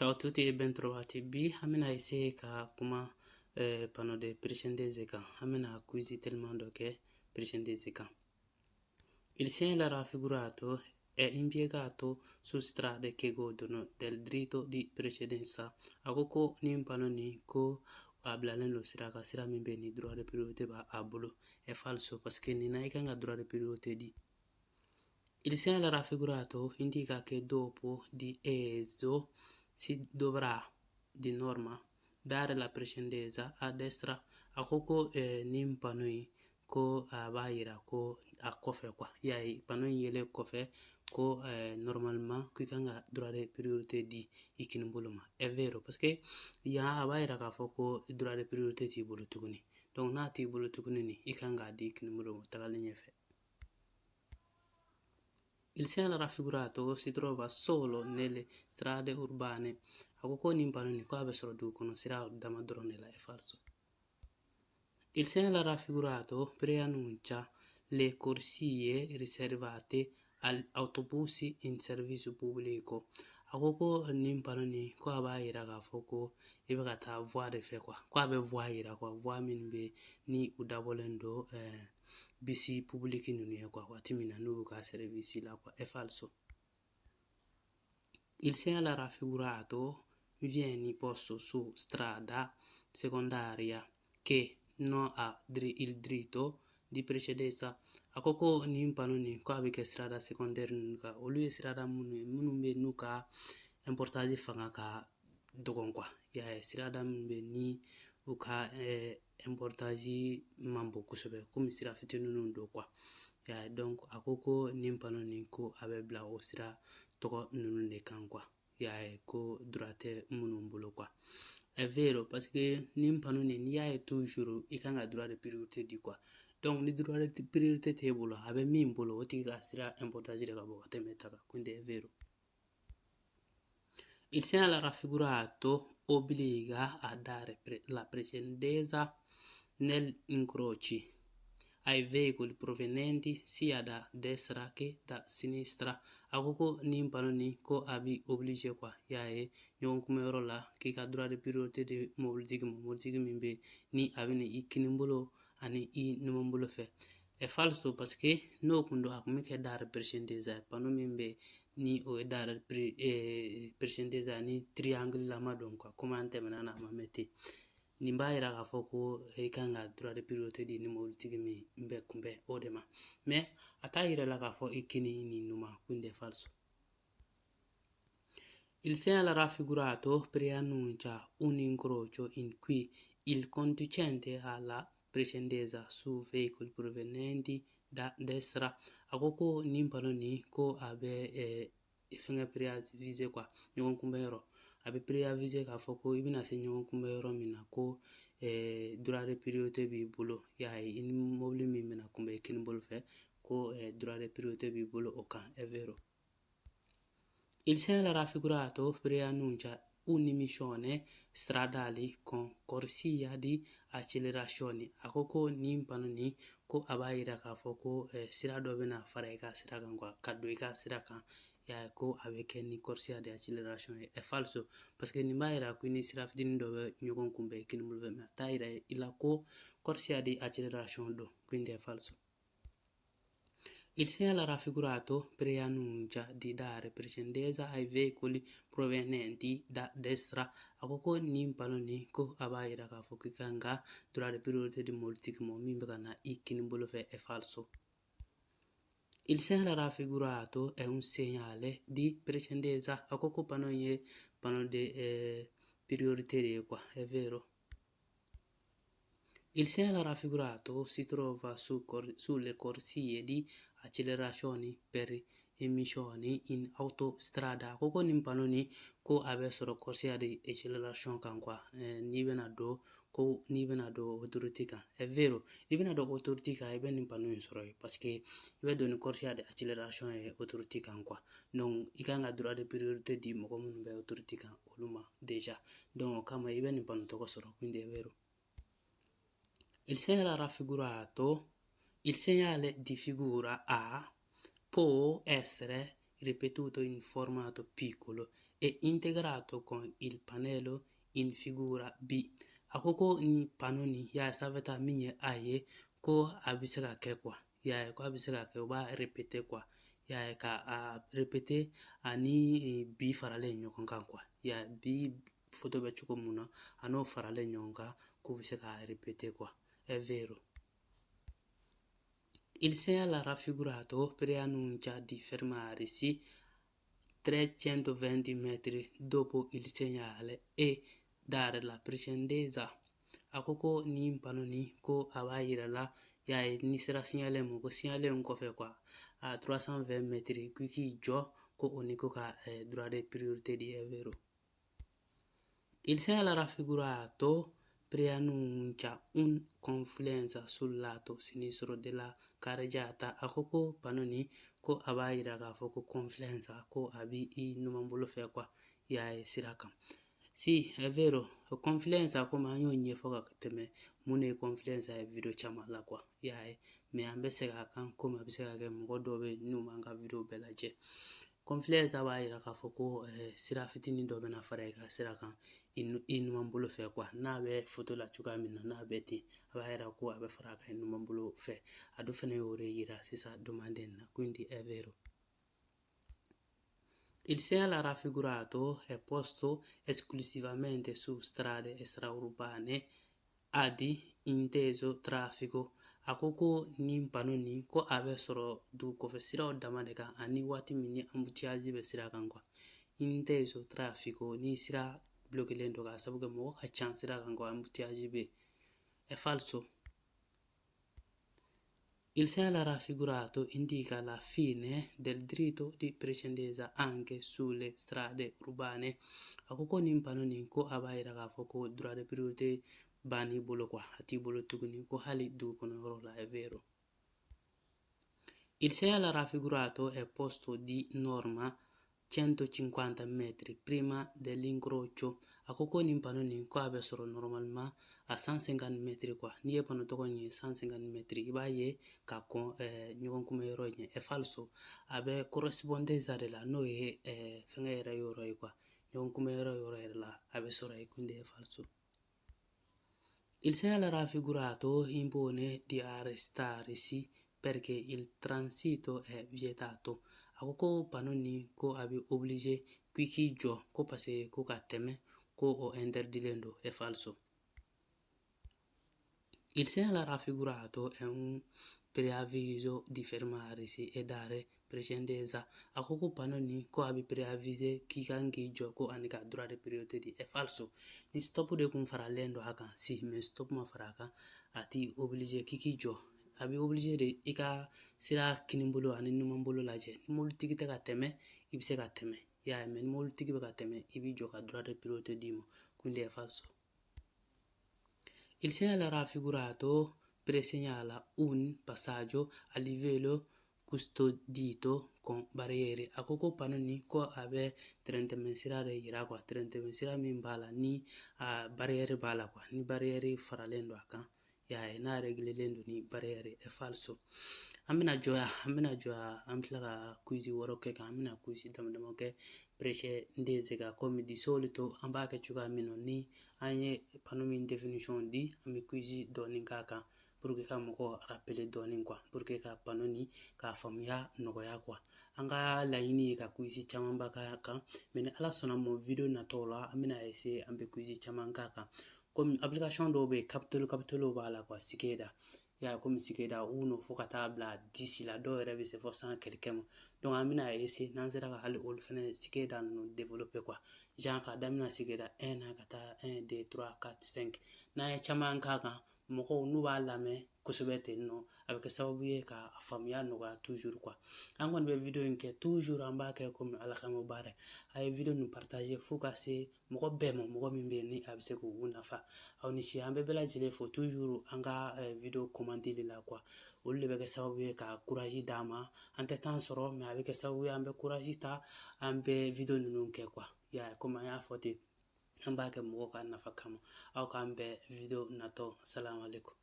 Ciao a tutti e bentrovati. Bi an bɛna essayer ka kuma panneau de precedenza kan. An bɛna quiz teliman dɔ kɛ precedenza kan. Il segnale raffigurato è impiegato su strade che godono del diritto di precedenza. A ko ko nin panneau nin, ko a bilalen don sira kan, sira min bɛ ni droit de priorité b'a bolo. È falso, parce que nin na i kan ka droit de priorité di. Il segnale raffigurato indica che dopo di esso si dovrà di norma dare la precedenza a destra. A ko ko nin panneau in, ko a b'a yira ko a kɔfɛ quoi, i y'a ye, panneau in yelen kɔfɛ, ko normalement ko i kan ka droit de priorité di i kini bolo ma. È vero, parce que yan a b'a yira k'a fɔ ko droit de priorité t'i bolo tuguni. Donc n'a t'i bolo tuguni nin, i kan k'a di i kini bolo ma tagalen ɲɛfɛ. Il segnale raffigurato si trova solo nelle strade urbane. A ko ko nin panneau nin, ko a bɛ sɔrɔ dugu kɔnɔ sira dama dɔrɔn de la. È falso. Il segnale raffigurato preannuncia le corsie riservate agli autobus in servizio pubblico. A ko ko nin panneau nin, ko a b'a yira k'a fɔ ko i bɛ ka taa voie de fɛ quoi, ko a bɛ voie yira quoi, voie min bɛ ni u dabɔlen don bisi public ninnu ye quoi, waati min na n'u b'u ka service la quoi. È falso. Il segnale raffigurato viene posto su strada secondaria che non ha il diritto di precedenza. A ko ko nin panneau nin, ko a bɛ kɛ sirada secondaire ninnu kan. Olu ye sirada minnu ye, minnu bɛ n'u ka importance fanga ka dɔgɔn quoi, i y'a ye, sirada minnu bɛ ni u ka importance man bon kosɛbɛ, komi sira fitinin ninnu don quoi, i y'a ye. Donc a ko ko nin panneau nin, ko a bɛ bila o sira tɔgɔ ninnu de kan quoi, i y'a ye, ko droit tɛ minnu bolo quoi. È vero, parce que nin panneau nin, n'i y'a ye, toujours i kan ka droit de priorité di quoi. Donc ni droit de priorité t'e bolo, a bɛ min bolo, o tigi ka sira importance de ka bon ka tɛmɛ ta kan. Quindi è vero. Il segnale raffigurato obbliga a dare la precedenza negli incroci ai veicoli provenienti sia da destra che da sinistra. A ko ko nin panneau nin, ko a b'i obligé quoi, i y'a ye, ɲɔgɔn kunbɛyɔrɔ la, k'i ka droit de priorité di mobilitigi ma, mobilitigi min bɛ ni a bɛ na i kinin bolo ani i numan bolo fɛ. È falso, parce que n'o kun don, a kun bɛ kɛ dare precedenza ye. Panneau min bɛ ni o ye dare precedenza ni triangle lama don quoi, komi an tɛmɛna na, a ma mɛn ten. Nin b'a yira k'a fɔ ko i kan ka droit de priorité di ni mobilitigi min bɛ kunbɛn o de ma, mais a t'a yira la k'a fɔ i kini ni numan. Quindi è falso. Il segnale raffigurato preannuncia un incrocio in cui il conducente ha la precedenza su veicoli provenienti da destra. A ko ko nin panneau nin, ko a bɛ fɛngɛ préaviser quoi, ɲɔgɔn kunbɛnyɔrɔ. A bɛ préaviser k'a fɔ ko i bɛna se ɲɔgɔn kunbɛnyɔrɔ min na, ko droit de priorité b'i bolo, i y'a ye, i ni mobili min bɛna kunbɛn i kini bolo fɛ, ko droit de priorité b'i bolo o kan. È vero. Il segnale raffigurato preannuncia un'immissione stradale con corsia di accelerazione. A ko ko nin panneau nin, ko a b'a yira k'a fɔ ko sira dɔ bɛna fara i ka sira kan quoi, ka don i ka sira kan, i y'a ye, ko a bɛ kɛ ni corsia di accelerazione ye. È falso, parce que nin b'a yira ko i ni sira fitinin dɔ bɛ ɲɔgɔn kunbɛn i kini bolo fɛ, mais a t'a yira i la ko corsia di accelerazione don. Quindi è falso. Il segnale raffigurato preannuncia di dare precedenza ai veicoli provenienti da destra. A ko ko nin panneau nin, ko a b'a yira k'a fɔ k'i kan ka droit de priorité di mobilitigi ma min bɛ ka na i kini bolo fɛ. È falso. Il segnale raffigurato è un segnale di precedenza. A ko ko panneau in ye panneau de priorité de ye quoi. È vero. Il segnale raffigurato si trova sulle corsie di accelerazione per immissioni in autostrada. A ko ko nin panneau nin, ko a bɛ sɔrɔ corsia di acceleration kan quoi, n'i bɛna don, ko n'i bɛna don autoroute kan. È vero, n'i bɛna don autoroute kan, i bɛ nin panneau in sɔrɔ yen, parce que i bɛ don ni corsia di acceleration ye autoroute kan quoi. Donc i kan ka droit de priorité di mɔgɔ minnu bɛ autoroute kan, olu ma déjà. Donc o kama i bɛ nin panneau tɔgɔ sɔrɔ. Quindi è vero. Il segnale raffigurato, il segnale di figura A può essere ripetuto in formato piccolo e È integrato con il pannello in figura B. A ko ko ni panneau nin y'a ye sanfɛta min ye A ye, ko a bɛ se ka kɛ quoi, i y'a ye, ko a bɛ se ka kɛ, u b'a répéter quoi, i y'a ye, ka a répéter ani B faralen ɲɔgɔn kan quoi, i y'a ye, B photo bɛ cogo mun na, a n'o faralen ɲɔgɔn kan, k'u bɛ se k'a répéter quoi. È vero. Il segnale raffigurato preannuncia di fermarsi 320 metri dopo il segnale e dare la precedenza. A ko ko nin panneau nin, ko a b'a yira la, y'a ye, n'i sera signal ma, ko signal in kɔfɛ quoi, a 320 mètres, k'i k'i jɔ, ko o ni ko ka droit de priorité di. È vero. Il segnale raffigurato preannuncia una confluenza sul lato sinistro della carreggiata. A ko ko panneau nin, ko a b'a yira k'a fɔ ko confluenza, ko a bi i numanbolo fɛ quoi, i y'a ye, sira kan. Sì, è vero. Confluenza, komi an y'o ɲɛfɔ ka tɛmɛ mun de ye confluenza ye vidéo caman la quoi, i y'a ye, mais an bɛ segin a kan komi a bɛ se ka kɛ mɔgɔ dɔw bɛ yen n'u m'an ka vidéo bɛɛ lajɛ. Confluenza b'a yira k'a fɔ ko sira fitinin dɔ bɛna fara i ka sira kan i numan bolo fɛ quoi. N'a bɛ photo la cogoya min na, n'a bɛ ten, a b'a yira ko a bɛ fara a kan i numan bolo fɛ. A dun fɛnɛ y'o de yira sisan demande in na, quindi è vero. Il segnale raffigurato è posto esclusivamente su strade extraurbane ad intenso traffico. A ko ko nin panneau nin, ko a bɛ sɔrɔ dugu kɔfɛ siraw dama de kan ani waati min ni embouteillage bɛ sira kan quoi. Intenso traffico, ni sira bloquelen don k'a sababu kɛ mɔgɔ ka ca sira kan quoi, embouteillage bɛ yen. È falso. Il segnale raffigurato indica la fine del diritto di precedenza anche sulle strade urbane. A ko ko nin panneau nin, ko a b'a yira k'a fɔ ko droit de priorité bann'i bolo quoi, a t'i bolo tuguni ko hali dugu kɔnɔ yɔrɔ la. È vero. Il segnale raffigurato è posto di norma 150 metri prima dell'incrocio. A ko ko nin panneau nin, ko a bɛ sɔrɔ normalement à 150 mètres quoi. N'i ye panneau tɔgɔ nin ye 150 mètres, i b'a ye ka kɔn ɲɔgɔn kunbɛ yɔrɔ ɲɛ. È falso. A bɛ corrispondenza de la, n'o ye fɛngɛ yɛrɛ yɔrɔ ye quoi, ɲɔgɔn kunbɛ yɔrɔ yɔrɔ yɛrɛ la a bɛ sɔrɔ yen, quindi è falso. Il segnale raffigurato impone di arrestarsi perché il transito è vietato. A ko ko panneau nin, ko a bɛ obligé k'i k'i jɔ ko parce que ko ka tɛmɛ, ko o interdilen don. È falso. Il segnale raffigurato è un preavviso di fermarsi e dare precedenza. A ko ko panneau nin, ko a bɛ préaviser k'i kan k'i jɔ ko ani ka droit de priorité di. È falso. Ni stop de kun faralen don a kan si, mais stop ma fara a kan, a t'i obligé k'i k'i jɔ. A bɛ obligé de i ka sira kinibolo ani numanbolo lajɛ. Ni mobilitigi tɛ ka tɛmɛ, i bɛ se ka tɛmɛ, i y'a ye, mais ni mobilitigi bɛ ka tɛmɛ, i b'i jɔ ka droit de priorité d'i ma, quindi è falso. Il segnale raffigurato presegnala un passaggio a livello custodito con barriere. A ko ko panneau nin, ko a bɛ tɛrɛntɛmɛ sira de yira quoi, tɛrɛntɛmɛ sira min b'a la ni a barrière b'a la quoi, ni barrière faralen don a kan, i y'a ye, n'a réglelen don ni barrière. È falso. An bɛna jɔ yan, an bɛna jɔ yan, an bɛ tila ka quiz wɛrɛw kɛ kan. An bɛna quiz dama dama kɛ precedenza kan, komi di solito an b'a kɛ cogoya min na, ni an ye panneau min définition di, an bɛ quiz dɔɔni k'a kan pour que ka mɔgɔw rappeler dɔɔni quoi, pour que ka panneau nin k'a faamuya nɔgɔya quoi. An ka laɲini ye ka quiz camanba k'a kan, mais ni Ala sɔnna ma, vidéo nataw la, an bɛna essayer an bɛ quiz caman k'a kan, komi application dɔw bɛ yen, capitolo capitolo b'a la quoi. Scheda, i y'a ye, komi scheda 1 fo ka taa bila 10 la, dɔw yɛrɛ bɛ se fɔ 100 quelque ma. Donc an bɛna essayer n'an sera ka hali olu fɛnɛ scheda ninnu développer quoi, genre ka daminɛ scheda 1 na ka taa 1, 2, 3, 4, 5. N'an ye caman k'a kan, mɔgɔw n'u b'a lamɛn kosɛbɛ ten nɔ, a bɛ kɛ sababu ye ka faamuya nɔgɔya toujours quoi. An kɔni bɛ vidéo in kɛ toujours, an b'a kɛ komi Ala kama baara. A ye vidéo ninnu partager fo ka se mɔgɔ bɛɛ ma, mɔgɔ min bɛ yen ni a bɛ se k'u nafa. Aw ni ce, an bɛ bɛɛ lajɛlen fo toujours an ka vidéo commenter la quoi. Olu de bɛ kɛ sababu ye ka courage d'an ma. An tɛ temps sɔrɔ, mais a bɛ kɛ sababu ye an bɛ courage ta, an bɛ vidéo ninnu kɛ quoi. I y'a ye, komi an y'a fɔ ten, an b'a kɛ mɔgɔw ka nafa kama. Aw k'an bɛn vidéo natɔ. Salamu aleykum.